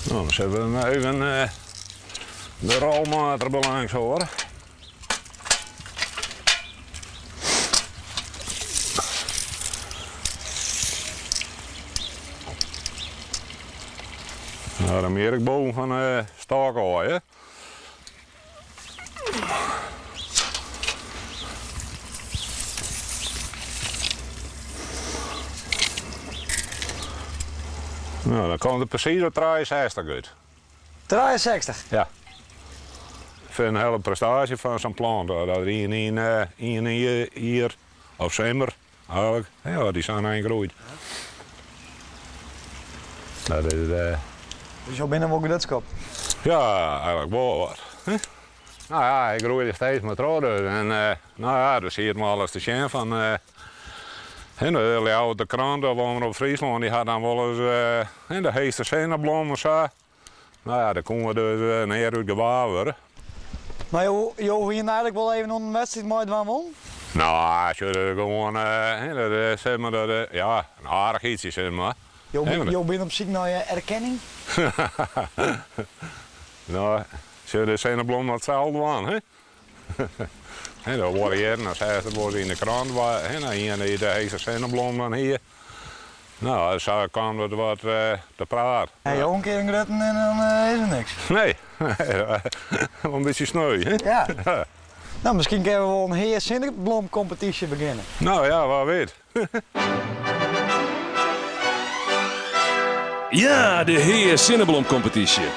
No, dan sette we even de rolmaat der belangs hoor. Nou, dan mear ik boven fan de stôk ôf, hè? Nou, dan komt er presys op 63 út. 63? Ja. Ik vind in hiele prestaasje fan sa'n plant. Dat er ien yn ien jier of simmer Eigentlik, ja, dy sa'n ein groeit. Dat is. Dus jo binne wol grutsk op? Ja, eigentlik wol wat. No ja, ik groeide steeds mar troch dus. En no ja, der siet mar alles te sjen fan de Ljouwerter Krante of Omrop Fryslân, dy hat dan wolris de heechste sinneblom of sa. No ja, dêr koene we dus near út gewaar wurde. Mar jo, jo hiene eigentlik wol even oan in wedstriid meidwaan wollen? No, sjoch, dat is gewoan, dat is, sis mar, dat, ja, in aardichheidsje, sis mar. Jo, jo binne op syk nei erkenning? No, sjoch, de sinneblom moat sels dwaan, hè. Hè, dat oare jierren, dan seachst it wolris yn de krante, hè, dan ien dy't de heechste sinneblom dan hie. No, sa kaam dat wat te praat. Ha jo in kear in grutten en dan is der niks. Nee, wol in bytsje sneu, hè? Ja. No, miskien kinne we wol in Hea sinneblomkompetysje begjinne. No ja, wa wit. Ja, de Hea sinneblomkompetysje.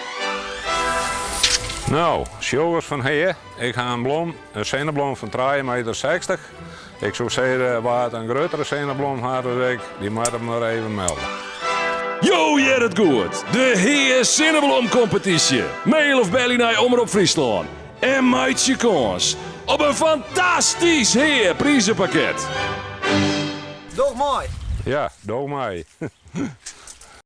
No, sjoggers fan Hea, ik ha in blom, in sinneblom fan trije meter 60. Ik soe sizze, wa't in gruttere sinneblom hat as ik, dy moat him mar even melde. Jo hearre it goed, de Hea Sinneblomkompetysje! Mail of belje nei Omrop Fryslân en meitsje kâns op in fantastysk Hea prizepakket! Doch mei! Ja, doch mei.